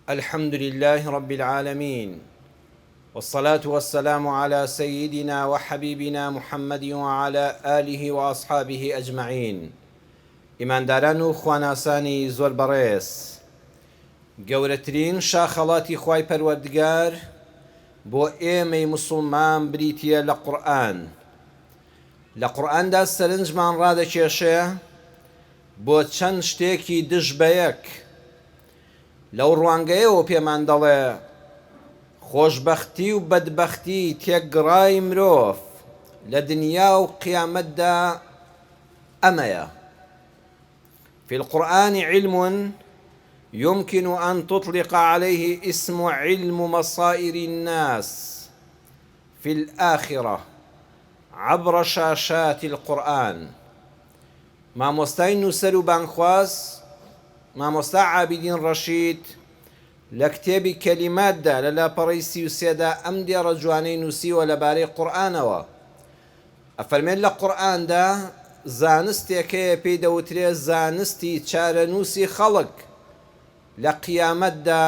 الحمد لله رب العالمین والصلاة والسلام علی سیدنا وحبیبنا محمد وعلی آله وأصحابه اجمعین ئیمانداران و خواناسانی زۆر بەڕێز گەورەترین شاخەڵاتی خوای پەروەردگار بۆ ئێمەی موسڵمان بریتیە لە قورئان لە قورئاندا سەرنجمان ڕادەکێشێ بۆ چەند شتێکی دژ بەیەک لەو ڕوانگەیەوە پێمان دەڵێ، خۆشبەختی و بەدبەختی تێکگڕای مرۆڤ لە دنیا و قیامەتدا ئەمەیە، فی القرآن علم یمکن ان تطلق علیه اسم علم مصائر الناس فی الآخرە عبر شاشات القرآن. مامۆستای نووسەر و بانگخواز، مامۆستا عابیدین ڕەشید، لە کتێبی کەلیماتدا لە لاپەڕەی 33 دا ئەم دێڕە جوانەی نووسیوە لەبارەی قورئانەوە ئەفەرمێت لە قورئاندا زانستێک هەیە پێی دەوترێ زانستی چارەنووسی خەڵک لە قیامەتدا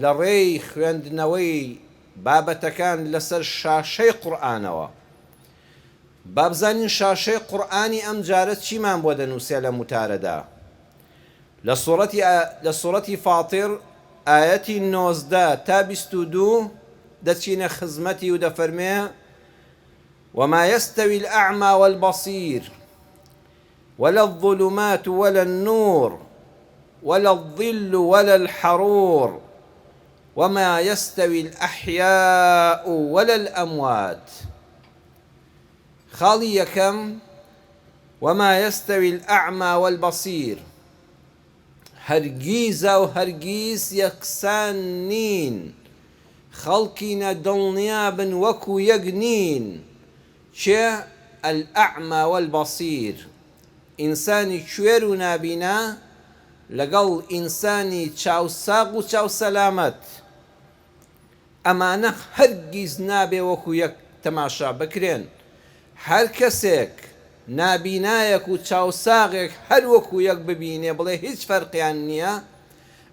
لە ڕێی خوێندنەوەی بابەتەکان لەسەر شاشەی قورئانەوە. با بزانین شاشەی قورئانی ئەم جارە چیمان بۆ دەنووسێ لەم وتارەدا. لە سوڕەتی لە سوڕەتی فاطر ئایەتی 19 تا 22 دەچینە خزمەتی و دەفەرمێ وما يستوي الأعمى والبصير ولا الظلمات ولا النور ولا الظل ولا الحرور وما يستوي الأحياء ولا الأموات خاڵی یەکەم، وما یستوی الاعمی والبصیر، هەرگیزاو هەرگیز یەکسان نین، خەڵکینە دڵنیابن وەکو یەک نین، کێ؟ الاعمی والبصیر، ئینسانی کوێر و نابینا لەگەڵ ئینسانی چاوساغ و چاوسەلامەت. ئەمانە هەرگیز نابێ وەکو یەک تەماشا بکرێن، هەر کەسێک نابینایەک و چاوساغێک هەر وەکو یەک ببینێ بڵێ هیچ فەرقیان نییە،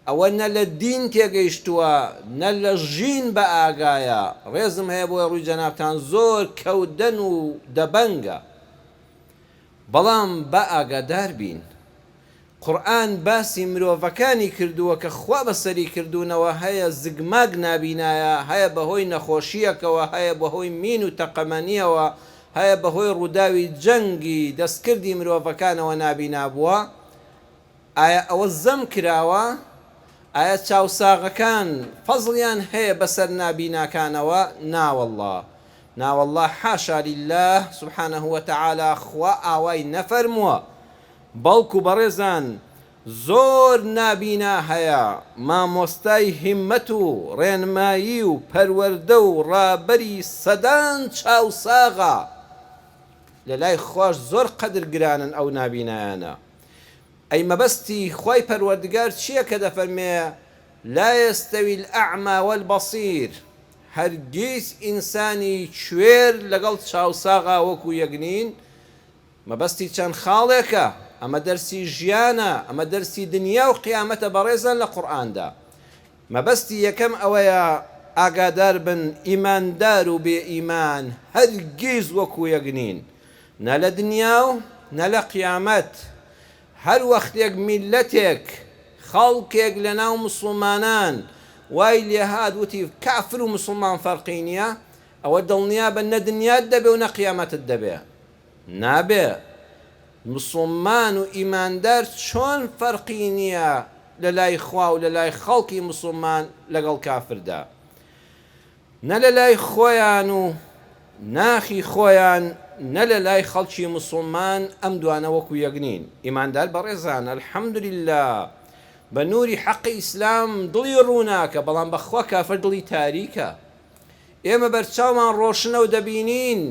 ئەوە نە لە دین تێگەیشتووە نە لە ژین بە ئاگایە، ڕێزم هەیە بۆ ڕووی جەنابتان زۆر کەودەن و دەبەنگە، بەڵام با ئاگادار بین قورئان باسی مرۆڤەکانی کردووە کە خوا بەسەری کردوونەوە هەیە زگماک نابینایە هەیە بەهۆی نەخۆشییەکەوە هەیە بەهۆی مین و تەقەمەنییەوە هەیە بەهۆی ڕووداوی جەنگی دەستکردی مرۆڤەکانەوە نابینا بووە ئایا ئەوە زەم کراوە؟ ئایا چاوساغەکان فەزڵیان هەیە بەسەر نابیناکانەوە؟ ناوەڵڵا ناوەڵڵا حاشا للە سبحانە وتعالی خوا ئاوای نەفەرمووە بەڵکو بەڕێزان زۆر نابینا هەیە مامۆستای هیمەت و ڕێنمایی و پەروەردە و ڕابەری سەدان چاوساغە لەلای خواش زۆر قەدر گرانن ئەو نابینایانە ئەی مەبەستی خوای پەروەردگار چیە کە دەفەرمێ لا یستوی الاعمی والبصیر هەرگیز ئینسانی کوێر لەگەڵ چاوساغا وەکو یەک نین مەبەستی چەند خاڵێکە، ئەمە دەرسی ژیانە، ئەمە دەرسی دنیا و قیامەتە بەڕێزان لە قورئاندا. مەبەستی یەکەم ئەوەیە ئاگادار بن ئیماندار و بێ ئیمان هەرگیز وەکو یەک نین نە لە دنیا و نە لە قیامەت. هەر وەختێک میللەتێک، خەڵکێک لەناو موسڵمانان وای لێهات وتی کافر و موسڵمان فەرقی نییە، ئەوە دڵنیابە نە دنیات دەبێ و نە قیامەتت دەبێ. نابێ موسڵمان و ئیماندار چۆن فەرقی نیە لە لای خوا و لە لای خەڵکی موسڵمان لەگەڵ کافردا نە لە لای خۆیان و ناخی خۆیان نە لە لای خەڵکی موسڵمان ئەم دوانە وەکو یەک نین ئیماندار بەڕێزان الحمدللە بە نوری حەقی ئیسلام دڵی ڕووناکە بەڵام بەخوا کافر دڵی تاریکە ئێمە بەرچاومان ڕۆشنە و دەبینین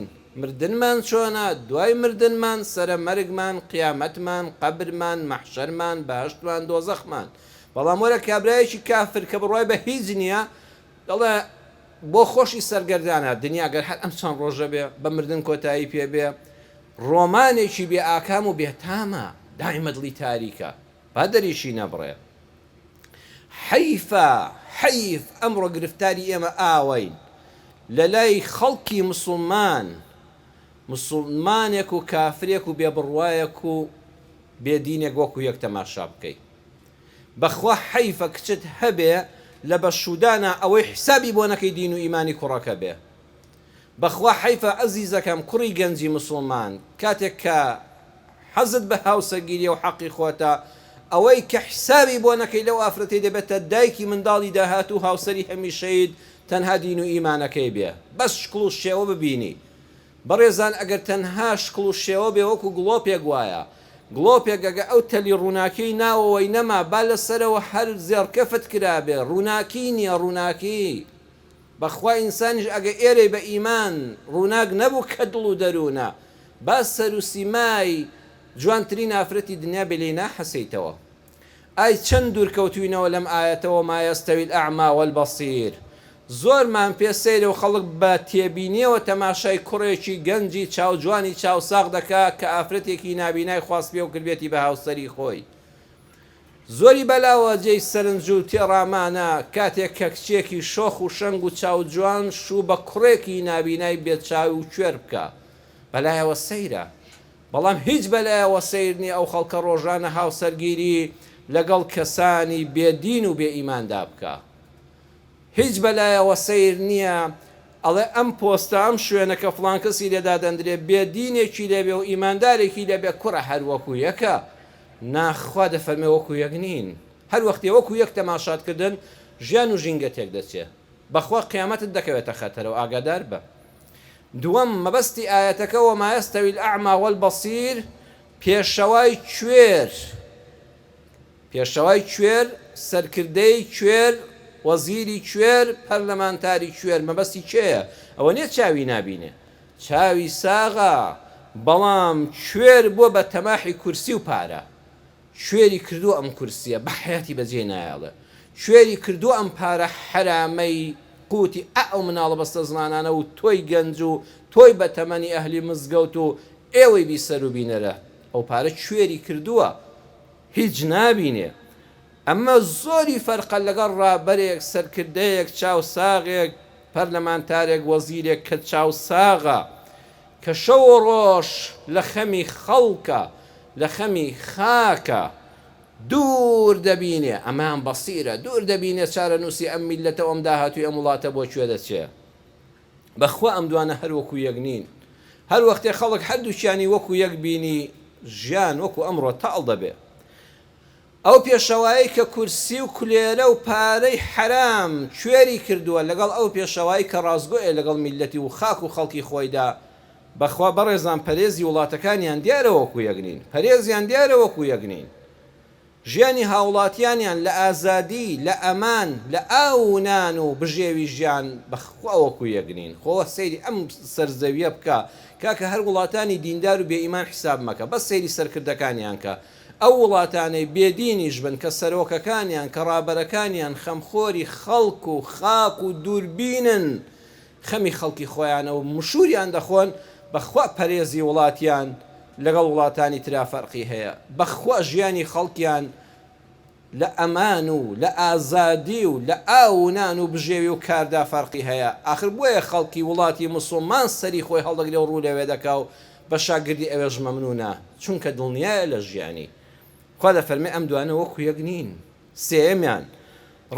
مردنمان چۆنە، دوای مردنمان، سەرە مەرگمان، قیامەتمان، قەبرمان، مەحشەرمان، بەهەشتمان، دۆزەخمان. بەڵام وەرە کابرایەکی کافر کە بڕوای بە هیچ نییە، دەڵێ بۆ خۆشی سەرگەردانە، دنیا گەر هەر ئەم چەند ڕۆژە بێ، بە مردن کۆتایی پێ بێ، ڕۆمانێکی بێ ئاکام و بێ تامە، دایمە دڵی تاریکە، با دەریشی نەبڕێ. حەیفە. حەیف ئەمڕۆ گرفتاری ئێمە ئاوەین لە لای خەڵکی مسوڵمان، مسوڵمانێک و کافرێک و بێ بڕوایەک و بێ دینێک وەکو یەک تەماشا بکەی. بەخوا حەیفە کچت هەبێ لە بەشودانا ئەوەی حسابی بۆ نەکەی دین و ئیمانی کوڕەکە بێ. بەخوا حەیفە ئەزیزەکەم کوڕی گەنجی مسوڵمان کاتێک کە حەزت بە هاوسەرگیریە و حەقی خۆتە ئەوەی کە حسابی بۆ نەکەی لەو ئافرەتەی دەبێتە دایکی منداڵی داهاتوو هاوسەری هەمیشەیت تەنها دین و ئیمانەکەی بێ بەس شکڵ و شێوە ببینی بەڕێزان ئەگەر تەنها شکڵ و شێوە بێ وەکو گڵۆپێک وایە گڵۆپێک ئەگە ئەو تەلی ڕووناکیەی ناوەوەی نەما با لەسەرەوە هەر زێڕکەفت کرابێ ڕووناکی نیە ڕووناکی بەخوا ئینسانیش ئەگە ئێرەی بە ئیمان ڕووناک نەبوو کە دڵ و دەروونە با سەروسیمای جوانترین ئافرەتی دنیا بێ لێی ناحەسێیتەوە ئای چەند دوور کەوتوینەوە لەم ئایەتە وما یستوی الاعمی والبصیر زۆرمان پێ سەیرە و خەڵک بە تێبینیەوە تەماشای کوڕێکی گەنجی چاوجوانی چاوساغ دەکا کە ئافرەتێکی نابینای خواستپێو کردبێتی بە هاوسەری خۆی زۆری بەلاوە جێی سەرنج و تێڕامانە کاتێک کە کچێکی شۆخ و شەنگ و چاوجوان شوو بە کوڕێکی نابینای بێ چاو و کوێر بکا بەلایەوە سەیرە بەڵام هیچ بەلایەوە سەیر نیە ئەو خەڵکە ڕۆژانە هاوسەرگیری لەگەڵ کەسانی بێ دین و بێ ئیماندا بکا. هیچ بەلایەوە سەیر نیە ئەڵێ ئەم پۆستە ئەم شوێنە کە فڵان کەسی لێ دادەندرێ بێ دینێکی لێ بێ و ئیماندارێکی لێ بێ کوڕە هەر وەکو یەکە. نا خوا دەفەرمێ وەکو یەک نین. هەر وەختێ وەکو یەک تەماشات کردن ژیان و ژینگە تێک دەچێ. بەخوا قیامەتت دەکەوێتە خەتەرەوە ئاگادار بە. دووەم، مەبەستی ئایەتەکە، وما یستوی الاعمی والبصیر، پێشەوای کوێر، پێشەوای کوێر، سەرکردەی کوێر، وەزیری کوێر، پەرلەمانتاری کوێر، مەبەستی کێیە؟ ئەوە نیە چاوی نابینێ، چاوی ساغە، بەڵام کوێر بووە بە تەماحی کورسی و پارە. کوێری کردووە ئەم کورسیە بە حەیاتی بەجێ نایەڵێ کوێری کردووە ئەم پارە حەرامەی قوتی ئە ئەو مناڵە بەستەزمانانە و تۆی گەنج و تۆی بە تەمەنی ئەهلی مزگەوت و ئێوەی بیسەر و بینەرە ئەو پارە کوێری کردووە هیچ نابینێ ئەمە زۆری فەرقە لەگەڵ ڕابەرێک سەرکردەیەک چاو ساغێک پەرلەمانتارێک وەزیرێک کە چاو ساغە کە شەو و ڕۆژ لە خەمی خەڵکە، لە خەمی خاکە، دوور دەبینێ، ئەمەیان بەسیرە، دوور دەبینێ چارەنووسی ئەم میللەتە و ئەم داهاتووی ئەم وڵاتە بۆ کوێ دەچێ. بە خوا ئەم دوانە هەر وەکوو یەک نین. هەر وەختێ خەڵک هەردووکیانی وەکوو یەک بینی، ژیان وەکوو ئەمڕۆ تاڵ دەبێ. ئەو پێشەوایەی کە کورسی و کولێرە و پارەی حەرام کوێری کردووە لەگەڵ ئەو پێشەوای کە ڕاستگۆیە لەگەڵ میللەتی و خاک و خەڵکی خۆیدا بەخوا بەڕێزان پەرێزی وڵاتەکانیان دیارە وەکو یەک نین پەرێزیان دیارە وەکو یەک نین ژیانی هاوڵاتیانیان لە ئازادی لە ئەمان لە ئاو و نان و بژێوی ژیان بەخوا وەکو یەک نین خۆ سەیری ئەم سەر زەویە بکە کاکە هەر وڵاتانی دیندار و بێ ئیمان حیساب مەکە بەس سەیری سەرکردەکانیان کە ئەو وڵاتانەی بێ دینیش بن کە سەرۆکەکانیان کە ڕابەرەکانیان خەمخۆری خەڵک و خاک و دووربینن خەمی خەڵکی خۆیانە و مشوریان دەخۆن بەخوا پەرێزی وڵاتیان لەگەڵ وڵاتانی ترا فەرقی هەیە بەخوا ژیانی خەڵکیان لە ئەمان و لە ئازادی و لە ئاو و نان و بژێوی و کاردا فەرقی هەیە، ئاخر بۆیە خەڵکی وڵاتی موسوڵمان سەری خۆی هەڵدەگرێ و ڕوو لەوێ دەکا و بە شاگردی ئەوێش مەمنونە، چونکە دڵنیایە لە ژیانی. خوا دەفەرمێ ئەم دوانە وەکو یەک نین. سێیەمیان،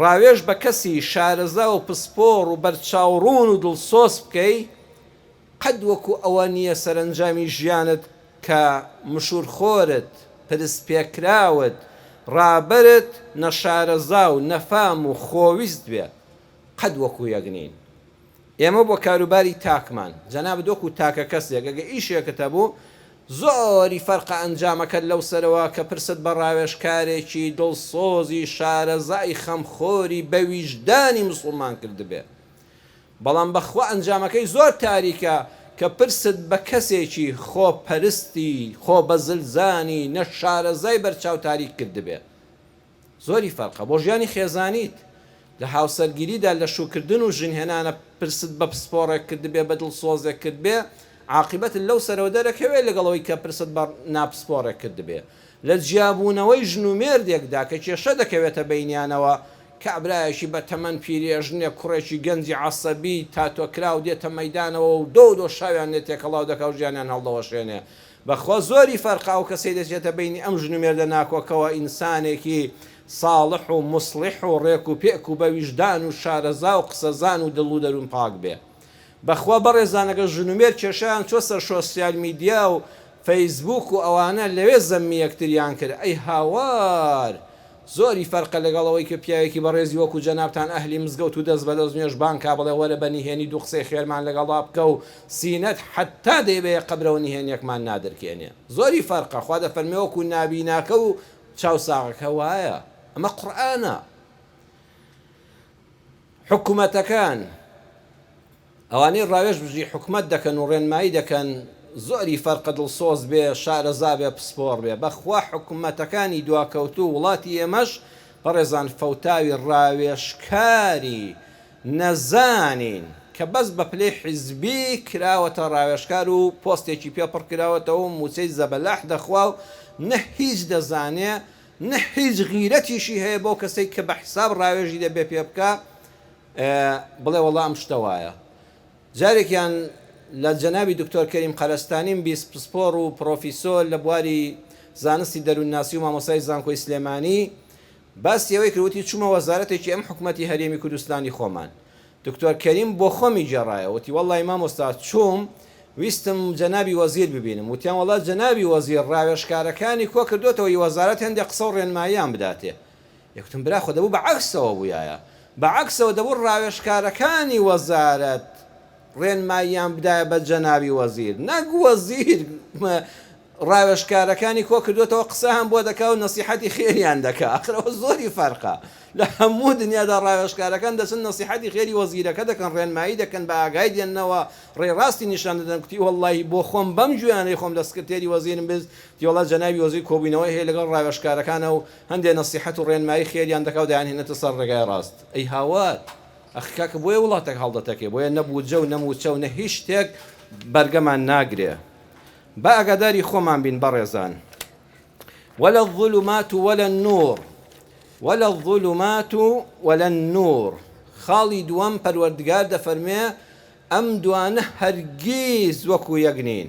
ڕاوێژ بە کەسی شارەزا و پسپۆڕ و بەرچاوڕوون و دڵسۆز بکەی، قەت وەکو ئەوە نییە سەرەنجامی ژیانت کە مشوورخۆرت، پرسپێکراوت، ڕابەرت نەشارەزا و نەفام و خۆویست بێ. قەت وەکو یەک نین. ئێمە بۆ کاروباری تاکمان، جەنابت وەکو تاکە کەسێک ئەگەر ئیشێکت هەبوو، زۆری فەرقە ئەنجامەکەت لەو سەرەوە کە پرست بە ڕاوێژکارێکی دڵسۆزی شارەزای خەمخۆری بەویژدانی مسوڵمان کردبێ. بەڵام بەخوا ئەنجامەکەی زۆر تاریکە کە پرست بە کەسێکی خۆ پەرستی خۆ بەزلزانی نە شارەزای بەرچاو تاریک کردبێ زۆری فەرقە بۆ ژیانی خێزانیت لە هاوسەرگیریدا لە شوکردن و ژن هێنانە پرست بە پسپۆڕێک کردبێ بە دڵسۆزێک کردبێ عاقیبەتت لەو سەرەوە دەرەکەوێ لەگەڵ ئەوەی کە پرست بە ناپسپۆڕێک کردبێ لە جیابوونەوەی ژن و مێردێکدا کە کێشە دەکەوێتە بەینیانەوە. کابرایەکی بە تەمەن پیرێژنێک کوڕێکی گەنجی عەسەبی تاتۆکراو دێتە مەیدانەوە و دۆ و دۆشاویان لێ تێکەڵاو دەکا و ژیانیان هەڵدەوەشێنێ. بەخوا زۆری فەرقە ئەو کەسەی دەچێتە بەینی ئەم ژن و مێردە ناکۆکەوە ئینسانێکی ساڵح و موسڵیح و ڕێک و پێک و بە ویژدان و شارەزا و قسەزان و دڵ و دەروون پاک بێ. بەخوا بەڕێزان ئەگەر ژن و مێرد کێشەیان چوە سەر شۆسیال میدیا و فەیسبوک و ئەوانە لەوێ زەممی یەکتریان کرد ئەی هاوار زۆری فەرقە لەگەڵ ئەوەی کە پیاوێکی بەڕێزی وەکو جەنابتان ئەهلی مزگەوت و دەست بەدەست نوێژ بانگ کا بڵێ وەرە بە نهێنی دوو قسەی خێرمان لەگەڵا بکە و سینەت حەتا دەیبەیە قەبرەوە نهێنیەکمان نادرکێنێ زۆری فەرقە خوا دەفەرمێ وەکو نابیناکە و چاو ساغەکە وایە ئەمە قورئانە حکومەتەکان، ئەوانەی ڕاوێژ بژی حکومەت دەکەن و ڕێنمایی دەکەن زۆری فەرقە دڵسۆز بێ شارەزا بێ پسپۆڕ بێ بەخوا حکومەتەکانی دواکەوتوو وڵاتی ئێمەش بەڕێزان فەوتاوی ڕاوێژکاری نەزانین کە بەس بە پلەی حیزبی کراوەتە ڕاوێژکار و پۆستێکی پێ پڕ کراوەتەوە و موچەی زەبەلاح دەخوا و نە هیچ دەزانێ نە هیچ غیرەتیشی هەیە بەو کەسەی کە بە حساب ڕاوێژی دەبێ پێ بکا بڵێ وەڵا ئەم شتە وایە. جارێکیان لە جەنابی دکتۆر کەریم قەرەستانیم 20 پسپۆڕ و پڕۆفیسۆر لە بواری زانستی دەروونناسی و مامۆستای زانکۆی سلێمانی باسی ئەوەی کرد وتی چوومە وەزارەتێکی ئەم حکومەتی هەرێمی کوردستانی خۆمان دکتۆر کەریم بۆ خۆمی گێڕایەوە وتی وەڵڵاهی مامۆستا چووم ویستم جەنابی وەزیر ببینم وتیان وەڵا جەنابی وەزیر ڕاوێژکارەکانی کۆ کردۆتەوە ی وەزارەت هەندێ قسە و ڕێنماییان بداتێ یەکوتم برا خۆ دەبوو بە عەکسەوە بوویایە بە عەکسەوە دەبوو ڕاوێژکارەکانی وەزارەت ڕێنماییان بدایە بە جەنابی وەزیر نەک وەزیر ڕاوێژکارەکانی کۆکردۆتەوە قسەیان بۆ دەکا و نەسیحەتی خێریان دەکا ئاخر ئەوە زۆری فەرقە لە هەموو دنیادا ڕاوێژکارەکان دەچن نەسیحەتی خێری وەزیرەکە دەکەن ڕێنمایی دەکەن بە ئاگای دێننەوە ڕێی ڕاستی نیشان دەدەن کوتی وەڵڵاهی بۆ خۆم بەم گوێیانەی خۆم لە سکرتێری وەزیرم بیست کوتی وەڵا جەنابی وەزیر کۆبوینەوەی هەیە لەگەڵ ڕاوێژکارەکانە و هەندێ نەسیحەت و ڕێنمایی خێریان دەکا و دەیانهێنێتە سەر ڕێگای ڕاست ئەی هاوار ئەخ کاکە بۆیە وڵاتەک هەڵدەتەکێ بۆیە نە بودجە و نە موچە و نە هیچ شتێک بەرگەمان ناگرێ با ئاگاداری خۆمان بین بەڕێزان ولا الظلمات ولا النور ولا الظلمات ولا النور خاڵی دووەم پەروەردگار دەفەرموێ ئەم دوانە هەرگیز وەکو یەک نین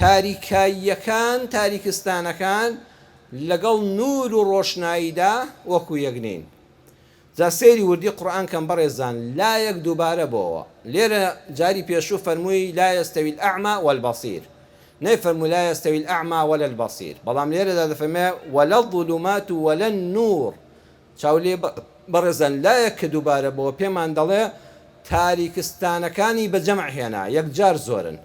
تاریکاییەکان تاریکستانەکان لەگەڵ نور و ڕۆشناییدا وەکو یەک نین جا سەیری وردی قورئان کەن بەڕێزان لایەک دووبارە بۆوە لێرە جاری پێشوو فەرمووی لا یستوی الاعمی والبصیر نەیفەرموو لا یستوی الاعمی ولا البصیر بەڵام لێرەدا دەفەرموێ ولا الظلمات ولا النور چاو لێ بەڕێزان لایەک کە دووبارە بۆوە پێمان دەڵێ تاریکستانەکانی بە جەمع هێنا یەکجار زۆرن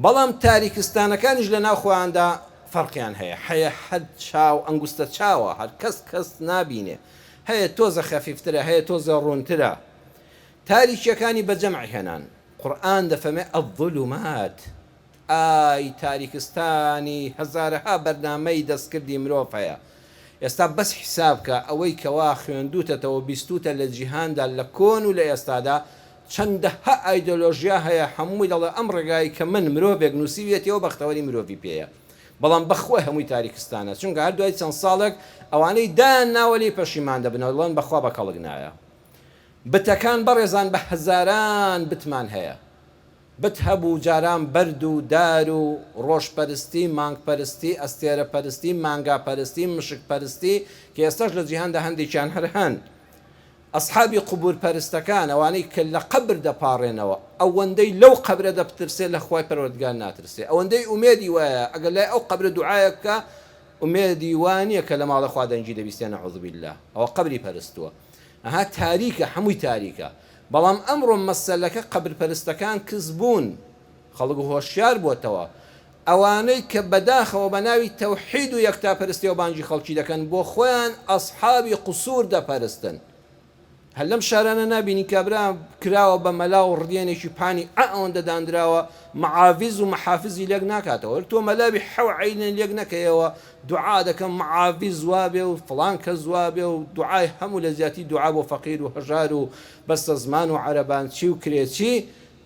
بەڵام تاریکستانەکانیش لە ناو خۆیاندا فەرقیان هەیە هەیە هەر چاو ئەنگوستە چاوە هەر کەس کەس نابینێ هەیە تۆزە خەفیفترە هەیە تۆزە ڕوونترە تاریکیەکانی بە جەمع هێنان قورئان دەفەرمێ الظلمات ئای تاریکستانی هەزارەها بەرنامەی دەستکردی مرۆڤ هەیە ئێستا بەس حیساب کە ئەوەی کەوا خوێندوتەتەوە بیستوتە لە جیهاندا لە کۆن و لە ئێستادا چەندەها ئایدۆلۆژیا هەیە هەمووی دەڵێ ئەم ڕێگای کە من مرۆڤێک نوسیویەتیەوە بەختەوەری مرۆڤی پێیە بەڵام بەخوای هەمووی تاریکستانە چونکە هەر دوای چەند ساڵێک ئەوانەی دایان ناوە لێی پەشیمان دەبنەوە دەڵێن بەخوا بە کەڵک نایە بتەکان بەڕێزان بە هەزاران بتمان هەیە بت هەبوو جاران بەرد و دار و ڕۆژ پەرستی مانگ پەرستی ئەستێرە پەرستی مانگا پەرستی مشک پەرستی کە ئێستاش لە جیهاندا هەندێکیان هەر هەن ئەسحابی قبور پەرستەکان، ئەوانەی کە لە قەبر دەپاڕێنەوە، ئەوەندەی لەو قەبرە دەپترسێ لە خوای پەروەردگار ناترسێ، ئەوەندەی ئومێدی وایە ئەگەر لای ئەو قەبرە دوعایەک بکا ئومێدی وا نیە کە لە ماڵێ خوا دەنگی دەبیستێ نعوذ باللە ئەوە قەبری پەرستووە ئەها تاریکە هەمووی تاریکە بەڵام ئەمڕۆ مەسەلەکە قەبر پەرستەکان کز بوون خەڵک هۆشیار بۆتەوە ئەوانەی کە بەداخەوە بە ناوی تەوحید و یەکتاپەرستیەوە بانگی خەڵکی دەکەن بۆ خۆیان ئەسحابی قسور دەپەرستن. هەر لەم شارانە نابینی کابرا کراوە بە مەلا و ڕدێنێکی پانی ئا ئەوەندە داندراوە معاڤیز و محافزی لێک ناکاتەوە تۆ مەلاوی حەو عەینێن لێک نەکەیەوە دوعا دەکەم معاڤیز وابێ و فڵان کەس وابێ و دوعای هەموو لە جیاتی دوعا بۆ فەقیر و هەژار و بەستەزمان و عەرەبانچی و کرێچی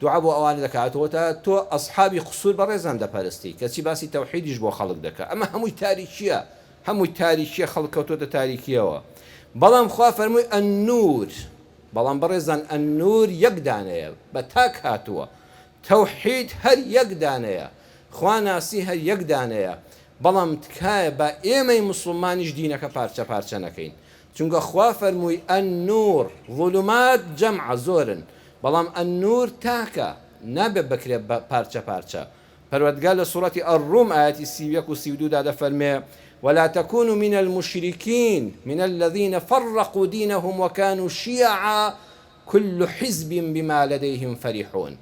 دوعا بۆ ئەوانە دەکا ئەتۆ تۆ ئەسحابی قسور بەڕێزان دەپەرستی کەچی باسی تەوحیدیش بۆ خەڵک دەکا ئەمە هەمووی تاریکیە هەمووی تاریکیە خەڵک کەوتۆتە تاریکیەوە. بەڵام خوا فەرمووی النور، بەڵام بەڕێزان النور یەک دانەیە بە تاک هاتووە، تەوحید هەر یەک دانەیە، خواناسی هەر یەک دانەیە، بەڵام تکایە با ئێمەی موسڵمانیش دینەکە پارچە پارچە نەکەین، چونکە خوا فەرمووی النور، ظلمات جەمعە زۆرن، بەڵام النور تاکە، نابێت بکرێت بە پارچە پارچە. پەروەردگار لە سوڕەتی الروم ئایەتی 31 و 32 دا دەفەرموێ، ولا تکونوا من المشرکین من الذین فرقوا دینهم وکانوا شیعا کل حزب بما لدیهم فرحون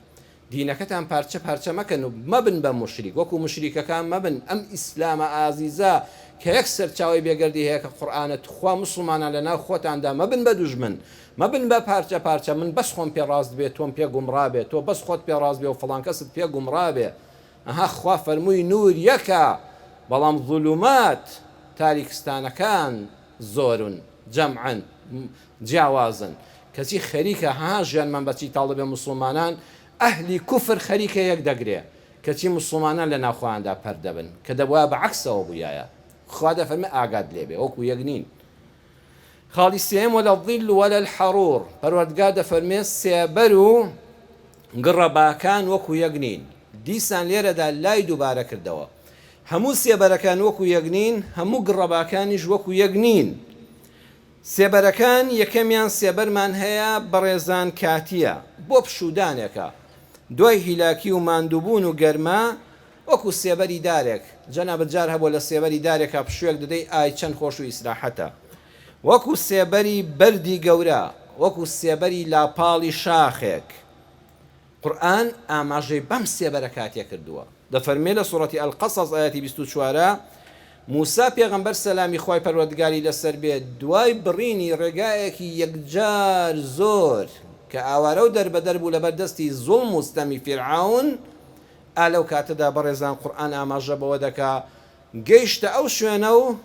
دینەکەتان پارچە پارچە مەکەن و مەبن بە موشریک وەکو موشریکەکان مەبن ئەم ئیسلامە ئازیزە کە یەک سەرچاوەی بێگەردی هەیە کە قورئانە توخوا موسڵمانان لەناو خۆتاندا مەبن بە دوژمن مەبن بە پارچە پارچە من بەس خۆم پێ ڕاست بێ تۆم پێ گومڕا بێ تۆ بەس خۆت پێ ڕاست بێ و فڵان کەست پێ گومڕا بێ ئەها خوا فەرمووی نور یەکە بەڵام ظلمات تاریکستانەکان زۆرن جەمعن جیاوازن کەچی خەریکە ها ژیانمان بەچی تاڵ دەبێ موسڵمانان ئەهلی کوفر خەریکە یەک دەگرێ کەچی موسڵمانان لە ناوخۆیاندا پەرت دەبن کە دەبوایە بە عەکسەوە بوویایە خوا دەفەرمێ ئاگات لێبێ وەکو یەک نین. خاڵی سێیەم ولا الظل ولا الحرور پەروەردگار دەفەرمێ سێبەر و گڕەباکان وەکو یەک نین دیسان لێرەدا لای دووبارە کردەوە هەموو سێبەرەکان وەکو یەک نین هەموو گڕەباکانیش وەکو یەک نین سێبەرەکان یەکەمیان سێبەرمان هەیە بەڕێزان کاتیە بۆ پشوودانێکە دوای هیلاکی و ماندووبوون و گەرما وەکو سێبەری دارێک، جەنابت جار هەبووە لە سێبەری دارێکا پشووێک دەدەی ئای چەند خۆش و ئیسراحەتە. وەکو سێبەری بەردی گەورە، وەکو سێبەری لاپاڵی شاخێک. قورئان ئاماژەی بەم سێبەرە کاتیە کردووە. دەفەرموێ لە سوڕەتی القصص ئایەتی 24 موسا پێغەمبەر سەلامی خوای پەروەردگاری لەسەر بێت دوای بڕینی ڕێگایەکی یەکجار زۆر کە ئاوارە و دەربەدەر بوو لەبەر دەستی زوڵم و ستەمی فیرعەون ئا لەو کاتەدا بەڕێزان قورئان ئاماژە بەوە دەکا گەیشتە ئەو شوێنە و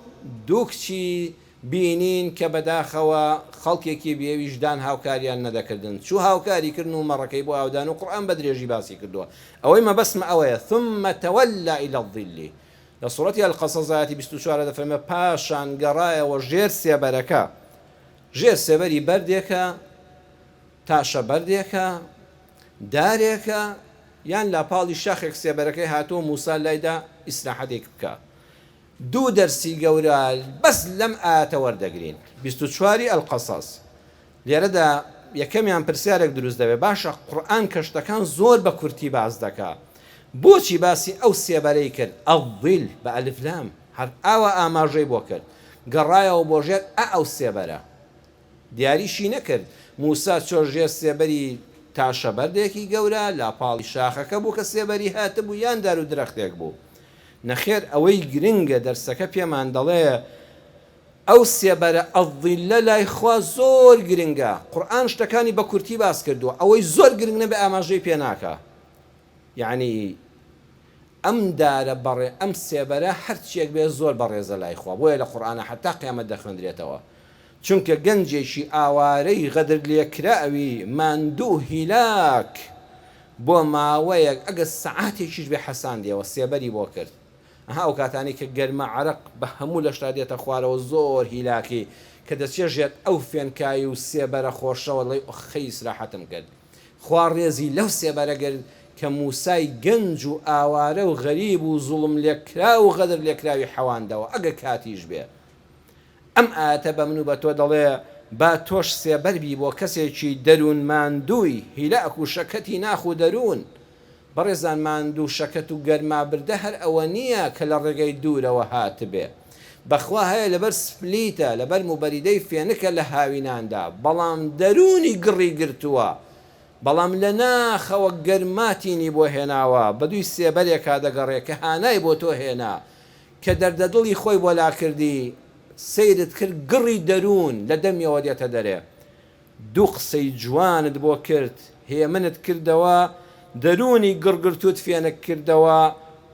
دوو کچی بینین کە بەداخەوە خەڵکێکی بێ ویژدان هاوکاریان نەدەکردن چوو هاوکاری کردن و مەڕەکەی بۆ ئاودان و قورئان بە درێژی باسی کردووە ئەوەی مەبەستمە ئەوەیە ثم تولى الی الظل لە سوڕەتی القصص ئایەتی 24 دەفەرمێ پاشان گەڕایەوە ژێر سێبەرەکە ژێر سێبەری بەردێکە تاشە بەردێکە دارێکە یان لاپاڵی شاخێک سێبەرەکەی هاتووە موسا لایدا ئیسراحەتێک بکا. دوو دەرسی گەورە بەس لەم ئایەتە وەردەگرین. 24 ی القصص. لێرەدا یەکەمیان پرسیارێک دروست دەبێ باشە قورئان کە شتەکان زۆر بە کورتی باس دەکا بۆچی باسی ئەو سێبەرەی کرد الظل بە ئەلف لام هەر ئاوا ئاماژەی بۆ کرد گەڕایەوە بۆ ژێر ئە ئەو سێبەرە دیاریشی نەکرد موسا چۆ ژێر سێبەری تاشە بەردێکی گەورە لاپاڵی شاخەکە بوو کە سێبەری هاتبوو یان دار و درەختێک بوو؟ نەخێر ئەوەی گرنگە دەرسەکە پێمان دەڵێ ئەو سێبەرە الظلە لای خوا زۆر گرنگە قورئان شتەکانی بە کورتی باس کردووە ئەوەی زۆر گرنگ نەبێ ئاماژەی پێ ناکا یەعنی ئەم دارە بەڕێ ئەم سێبەرە هەرچیەک بێ زۆر بەڕێزە لای خوا بۆیە لە قورئانا حەتا قیامەت دەخوێندرێتەوە چونکە گەنجێکی ئاوارەی غەدرلێکراوی ماندوو هیلاک بۆ ماوەیەک ئەگەر سەعاتێکیش بێ حەساندیەوە سێبەری بۆ کرد ئەها ئەو کاتانەی کە گەرمە عەرەق بە هەموو لەشتا دێتە خوارەوە زۆر هیلاکی کە دەچێ ژێر ئەو فێنکایی و سێبەرە خۆشەوە دەڵێی ئۆخەی ئیسراحەتم کرد خوا ڕێزی لەو سێبەرە گرت کە موسای گەنج و ئاوارە و غەریب و زوڵملێکراو و غەدرلێکراوی حەواندەوە ئەگەر کاتیش بێ. ئەم ئایەتە بە من و بە تۆ دەڵێ با تۆش سێبەر بی بۆ کەسێکی دەروون ماندووی هیلاک و شەکەتی ناخ و دەروون. بەڕێزان ماندوو شەکەت و گەرما بردە هەر ئەوە نییە کە لە ڕێگەی دوورەوە هاتبێ. بەخوا هەیە لەبەر سپلیتە، لەبەر موبەریدەی فێنکە لە هاویناندا، بەڵام دەروونی گڕی گرتووە، بەڵام لە ناخەوە گەرما تینی بۆ هێناوە، بەدووی سێبەرێکا دەگەڕێ کە هانای بۆ تۆ هێنا، کە دەردەدڵی خۆی بۆ لاکردی، سەیرت کرد گڕی دەروون لە دەمیەوە دێتە دەرێ. دوو قسەی جوانت بۆ کرد، هێمنت کردەوە، دەروونی گڕگرتووت فێنک کردەوە،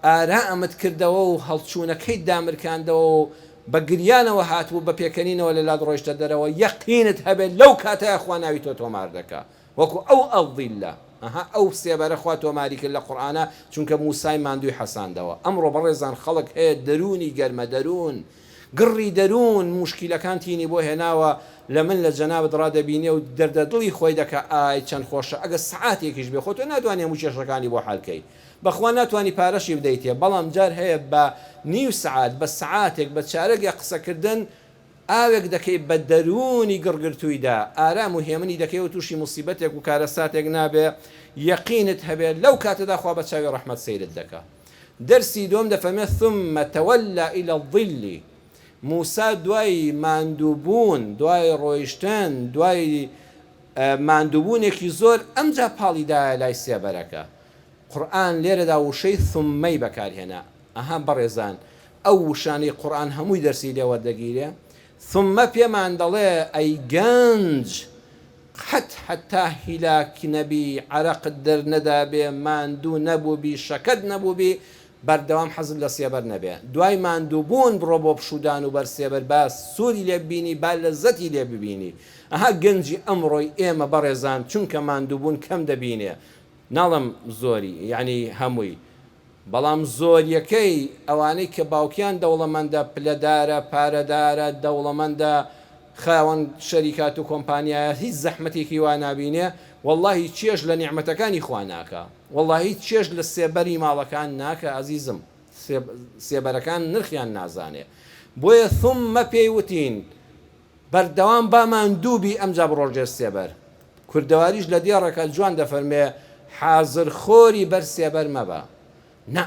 ئارامت کردەوە و هەڵچوونەکەیت دامرکاندەوە و بە گریانەوە هاتبوو بە پێکەنینەوە لە لات ڕۆیشتە دەرەوە، یەقینت هەبێت لەو کاتەیا خوا ناوی تۆ تۆمار دەکا وەکو ئەو الظلە ئەها ئەو سێبەرە خوا تۆماری کرد لە قورئانا چونکە موسای ماندووی حەساندەوە. ئەمڕۆ بەڕێزان خەڵک هەیە دەروونی گەرمە دەروون. گڕی دەروون موشکیلەکان تینی بۆ هێناوە لە من لە جەنابت ڕادەبینێ و دەردە دڵی خۆی دەکا ئای چەند خۆشە ئەگەر سەعاتێکیش بێ خۆ تۆ ناتوانی هەموو کێشەکانی بۆ حەل کەی بەخوا ناتوانی پارەشی بدەیتێ بەڵام جار هەیە بە نیو سەعات بە سەعاتێک بە چارەگێ قسەکردن ئاوێک دەکەی بە دەروونی گڕگرتوویدا ئارام و هێمنی دەکەی و تووشی موسیبەتێک و کارەساتێک نابێ یەقینت هەبێ لەو کاتەدا خوا بە چاوی ڕەحمەت سەیرت دەکا. دەرسی دووەم دەفەرمێ، ثم تولی الی الظل، موسا دوای ماندووبوون، دوای ڕۆیشتن، دوای ماندووبوونێکی زۆر ئەمجا پاڵی دایە لای سێبەرەکە. قورئان لێرەدا وشەی ثمەی بەکارهێنا. ئەها بەڕێزان ئەو وشانەی قورئان هەمووی دەرسی لێ وەردەگیرێ. ثم پێمان دەڵێ ئەی گەنج قەت هەتا هیلاک نەبی، عەرەقت دەرنەدابێ، ماندوو نەبووبی، شەکەت نەبووبی، بەردەوام حەزت لە سێبەر نەبێ. دوای ماندووبوون بڕۆ بۆ پشوودان و بەر سێبەر با سوودی لێ ببینی، با لەززەتی لێ ببینی. ئەها گەنجی ئەمڕۆی ئێمە بەڕێزان چونکە ماندووبوون کەم دەبینێ، ناڵێم زۆری یەعنی هەمووی، بەڵام زۆریەکەی ئەوانەی کە باوکیان دەوڵەمەندە، پلەدارە، پارەدارە، دەوڵەمەندە، خاوەن شەریکات و کۆمپانیایە هیچ زەحمەتێکی وا نابینێ، وەڵاهی چێژ لە نیعمەتەکانی خوا ناکا، وەڵاهی چێژ لە سێبەری ماڵەکان ناکا ئەزیزم، سێبەرەکان نرخیان نازانێ. بۆیە ثم پێی وتین بەردەوام با ماندوو بی ئەمجا بڕۆ ژێر سێبەر. کوردەواریش لە دێڕێکا جوان دەفەرموێ، حازر خۆری بەر سێبەر مەبە. نا،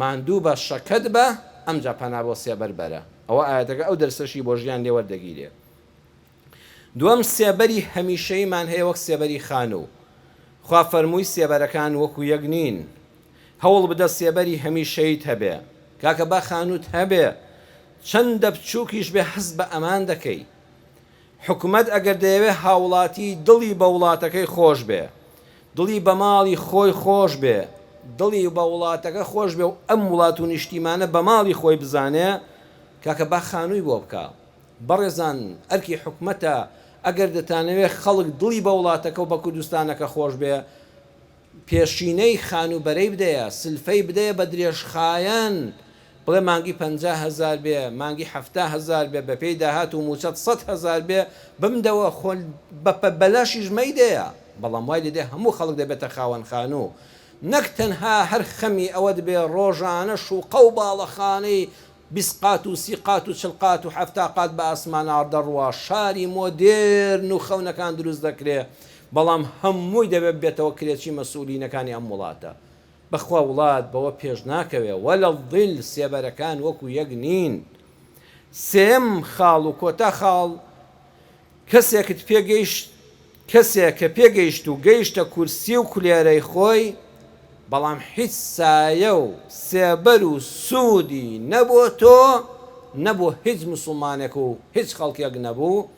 ماندوو بە، شەکەت بە، ئەمجا پەنا بۆ سێبەر بەرە. ئەوە ئایەتەکە ئەو دەرسەشی بۆ ژیان لێ وەردەگیرێ. دووەم، سێبەری هەمیشەییمان هەیە وەک سێبەری خانوو. خوا فەرمووی سێبەرەکان وەکو یەک نین. هەوڵ بدە سێبەری هەمیشەییت هەبێ. کاکە با خانووت هەبێ. چەندە بچووکیش بێ هەست بە ئەمان دەکەی. حکومەت ئەگەر دەیەوێ هاوڵاتی دڵی بە وڵاتەکەی خۆش بێ، دڵی بە ماڵی خۆی خۆش بێ، دڵی بە وڵاتەکە خۆش بێ و ئەم وڵات و نیشتیمانە بە ماڵی خۆی بزانێ، کاکە با خانووی بۆ بکا. بەڕێزان ئەرکی حکومەتە ئەگەر دەتانەوێ خەڵک دڵی بە وڵاتەکە و بە کوردستانەکە خۆش بێ، پێشینەی خانووبەرەی بدەیە، سلفەی بدەیە بە درێژخایەن، بڵێ مانگی 50,000 بێ، مانگی 70,000 بێ، بەپێی داهات و مووچەت 100,000 بێ، بمدەوە، خۆ بە بەلاشیش مەیدەیە، بەڵام وای لێدێ هەموو خەڵک دەبێتە خاوەن خانوو، نەک تەنها هەر خەمی ئەوەت بێ ڕۆژانە شوقە و باڵەخانەی 20 قات و 30 قات و 40 قات و 70 قات بە ئاسمانا دەڕوا، شاری مۆدێرن و خەونەکان دروست دەکرێ، بەڵام هەمووی دەبێ ببێتەوە کرێچی مەسئولینەکانی ئەم وڵاتە. بەخوا وڵات بەوە پێش ناکەوێ، ولا الظل سێبەرەکان وەکو یەک نین. سێیەم خاڵ و کۆتا خاڵ، کەسێکت پێگەیشت کەسێک کە پێگەیشت و گەیشتە کورسی و کولێرەی خۆی، بەڵام هیچ سایە و سێبەر و سوودی نە بۆ تۆ نە بۆ هیچ موسڵمانێک و هیچ خەڵکێک نەبوو،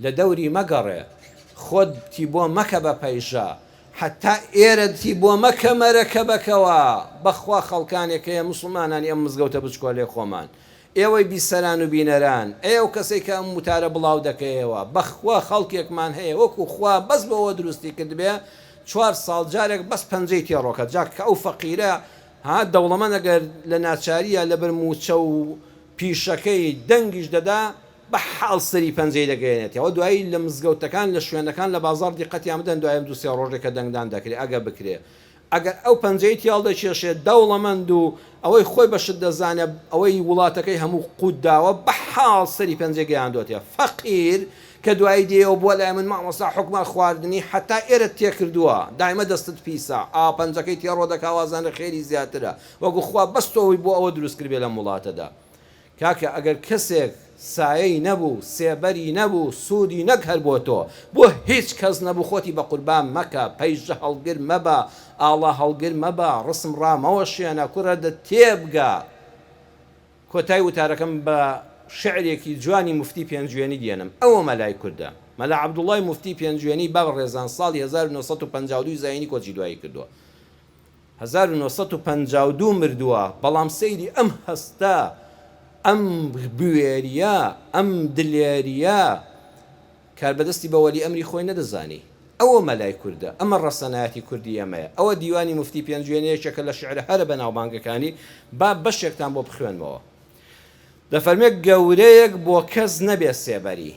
لە دەوری مەگەڕێ، خۆتی بۆ مەکە بە پەیژە، حەتا ئێرەتی بۆ مەکە مەرەکەبەکەوە، بەخوا خەڵکانێک هەیە موسڵمانانی ئەم مزگەوتە بچکۆلەی خۆمان، ئێوەی بیسەران و بینەران، ئەی ئەو کەسەی کە ئەم وتارە بڵاو دەکەیەوە، بەخوا خەڵکێکمان هەیە وەکو خوا بەس بۆ ئەوە دروستی کردبێ چوار ساڵ جارێک بەس پەنجەی تێڕۆکە، جا کە ئەو فەقیرە ها دەوڵەمەند ئەگەر لە ناچارییا لەبەر موچە و پیشەکەی دەنگیش دەدا بە حاڵ سەری پەنجەی دەگەیەنێتەوە دوایی لە مزگەوتەکان لە شوێنەکان لە بازاڕ دیقەتیان بدەن دوای ئەم دوو سێ ڕۆژەی کە دەنگدان دەکرێ ئەگەر بکرێ ئەگەر ئەو پەنجەی تێڵدەکێشێ دەوڵەمەند و ئەوەی خۆی بە شت دەزانێ ئەوەی وڵاتەکەی هەموو قوت داوە بە حاڵ سەری پەنجەی گەیاندۆتێ فەقیر کە دوایی دێیەوە بۆ لای من مامۆستا حوکمە خواردنی حەتا ئێرەت تێکردووە دایمە دەستت پیسە ئا پەنجەکەی تێڕۆ دەکا وازانێ خێری زیاترە وەکو خوا بەس تۆی بۆ ئەوە دروست کردبێ لەم وڵاتەدا کاکە ئەگەر کەسێک سایەی نەبوو سێبەری نەبوو سوودی نەک هەر بۆ تۆ بۆ هیچ کەس نەبوو خۆتی بە قوربان مەکە پەیژە هەڵگر مەبە ئاڵا هەڵگر مەبە ڕسم ڕامەوەشێنە کورە دە تێبگە کۆتای وتارەکەم بە شعرێکی جوانی موفتی پێنجوێنی دێنم ئەوە مەلای کوردە مەلا عەبدوڵای موفتی پێنجوێنی بابڕێزان ساڵی 1952 زایینی کۆچی دوایی کردووە 1952 مردووە، بەڵام سەیری ئەم هەستە، ئەم بوێرییە، ئەم دلێرییە، کاربەدەستی بە وەلی ئەمری خۆی نەدەزانی. ئەوە مەلای کوردە، ئەمە ڕەسەنایەتی کوردی ئێمەیە. ئەوە دیوانی موفتی پێنجوێنی یەکێکە لە شیعرە هەرە بەناوبانگەکانی، با بەشێکتان بۆ بخوێنمەوە. دەفەرمێ گەورەیەک بۆ کەس نەبێ سێبەری.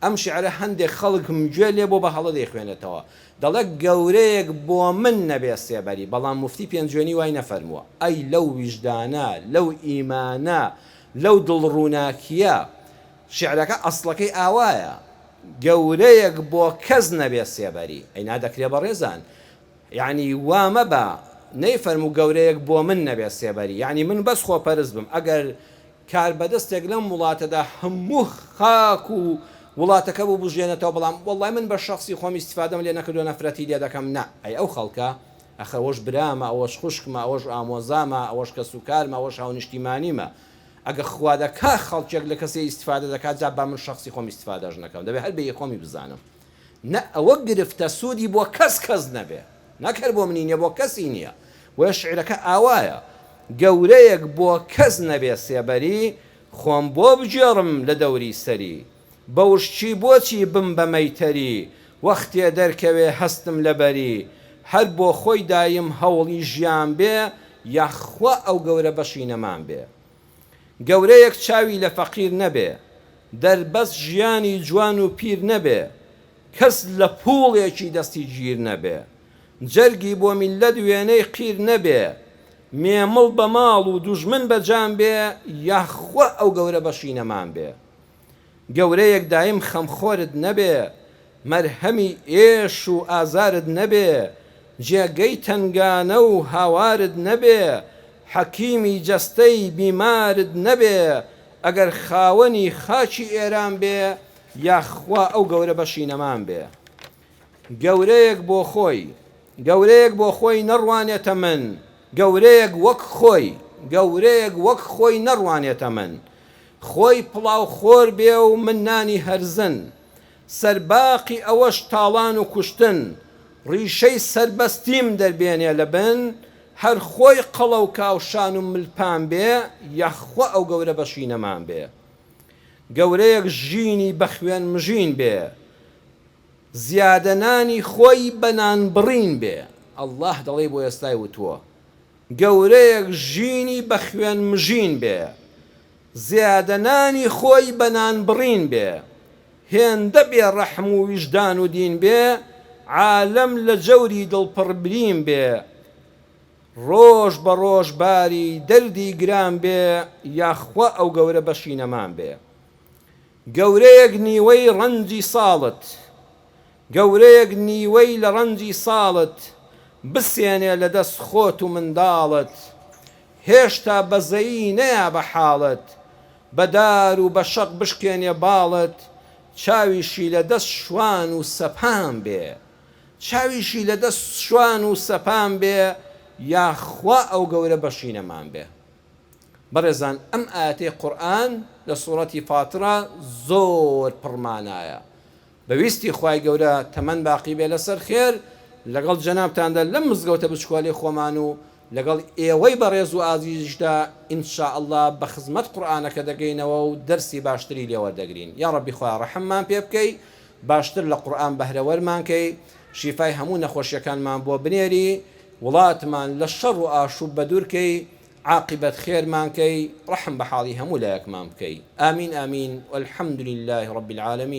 ئەم شیعرە هەندێک خەڵکم گوێ لێ بۆ بە هەڵە دەیخوێنێتەوە دەڵێ گەورەیەک بۆ من نەبێ سێبەری بەڵام موفتی پێنجوێنی وای نەفەرمووە ئەی لەو ویژدانە لەو ئیمانە لەو دڵ ڕووناکیە شیعرەکە ئەسڵەکەی ئاوایە گەورەیەک بۆ کەس نەبێ سێبەری ئەی نا دەکرێ بەڕێزان یەعنی وا مەبە نەیفەرموو گەورەیەک بۆ من نەبێ سێبەری یەعنی من بەس خۆپەرست بم ئەگەر کاربەدەستێک لەم وڵاتەدا هەموو خاک و وڵاتەکە ببوژێنێتەوە بەڵام وەڵای من بە شەخسی خۆم ئیستفادەم لێ نەکردوە نەفرەتی لێ دەکەم نا ئەی ئەو خەڵکە ئەخر ئەوەش برامە ئەوەش خوشکمە ئەوەش ئامۆزامە ئەوەش کەسوکارمە ئەوەش هاونیشتیمانیمە ئەگە خوا دەکا خەڵکێک لە کەسێ ئیستفادە دەکات جا با من شەخسی خۆم ئیستفادەش نەکەم دەبێ هەر بە ی خۆمی بزانم نە ئەوە گرفتە سوودی بۆ کەس کەس نەبێ نەک هەر بۆ منی نیە بۆ کەسی نیە بۆیە شعرەکە ئاوایە گەورەیەک بۆ کەس نەبێ سێبەری خۆم بۆ بگێڕم لە دەوری سەری بەوشکی بۆچی بم بە مەیتەری وەختێ دەرکەوێ هەستم لە بەری هەر بۆ خۆی دایم هەوڵی ژیان بێ یاخوا ئەو گەورە بەشی نەمان بێ. گەورەیەک چاوی لە فەقیر نەبێ دەربەست ژیانی جوان و پیر نەبێ کەس لە پوڵێکی دەستی گیر نەبێ جەرگی بۆ میللەت وێنەی قیر نەبێ مێمڵ بە ماڵ و دوژمن بە جان بێ یاخوا ئەو گەورە بەشی نەمان بێ. گەورەیەک دایم خەمخۆرت نەبێ مەرهەمی ئێش و ئازارت نەبێ جێگەی تەنگانە و هاوارت نەبێ حەکیمی جەستەی بیمارت نەبێ ئەگەر خاوەنی خاکی ئێران بێ یاخوا ئەو گەورە بەشی نەمان بێ. گەورەیەک بۆ خۆی گەورەیەک بۆ خۆی نەڕوانێتە من گەورەیەک وەک خۆی گەورەیەک وەک خۆی نەڕوانێتە من خۆی پڵاو خۆر بێ و من نانی هەرزن سەرباقی ئەوەش تاڵان و کوشتن ڕیشەی سەربەستیم دەربێنێ لە بن هەر خۆی قەڵەو کا و شان و مل پان بێ یاخوا ئەو گەورە بەشی نەمان بێ گەورەیەک ژینی بە خوێن مژین بێ زیادە نانی خۆی بە نان بڕین بێ اللە دەڵێی بۆ ئێستای وتووە گەورەیەک ژینی بە خوێن مژین بێ زیادە نانی خۆی بە نان بڕین بێ هێندە بێ ڕەحم و ویژدان و دین بێ عالەم لە جەوری دڵ پڕ برین بێ ڕۆژ بە ڕۆژ باری دەردی گران بێ یاخوا ئەو گەورە بەشی نەمان بێ. گەورەیەک نیوەی ڕەنجی ساڵت گەورەیەک نیوەی لە ڕەنجی ساڵت بسێنێ لە دەست خۆت و منداڵت هێشتا بەزەیی نەیا بە حاڵت بە دار و بە شەق بشکێنێ باڵت چاویشی لە دەست شوان و سەپان بێ چاویشی لە دەست شوان و سەپان بێ یاخوا ئەو گەورە بەشی نەمان بێ. بەڕێزان ئەم ئایەتەی قورئان لە سوڕەتی فاترە زۆر پڕ مانایە بە ویستی خوای گەورە تەمەن باقی بێ لەسەر خێر لەگەڵ جەنابتاندا لەم مزگەوتە بچکۆلەی خۆمان و لەگەڵ ئێوەی بەڕێز و ئازیزیشدا ان شاء اللە بە خزمەت قورئانەکە دەگەینەوە و دەرسی باشتری لێ وەردەگرین یاڕەبی خوایە ڕەحممان پێ بکەی باشتر لە قورئان بەهرەوەرمان کەی شیفای هەموو نەخۆشیەکانمان بۆ بنێری وڵاتمان لە شەڕ و ئاشوب بەدوور کەی عاقیبەت خێرمان کەی ڕەحم بە حاڵی هەموو لایەکمان بکەی آمین آمین والحمد للە رب العالمین.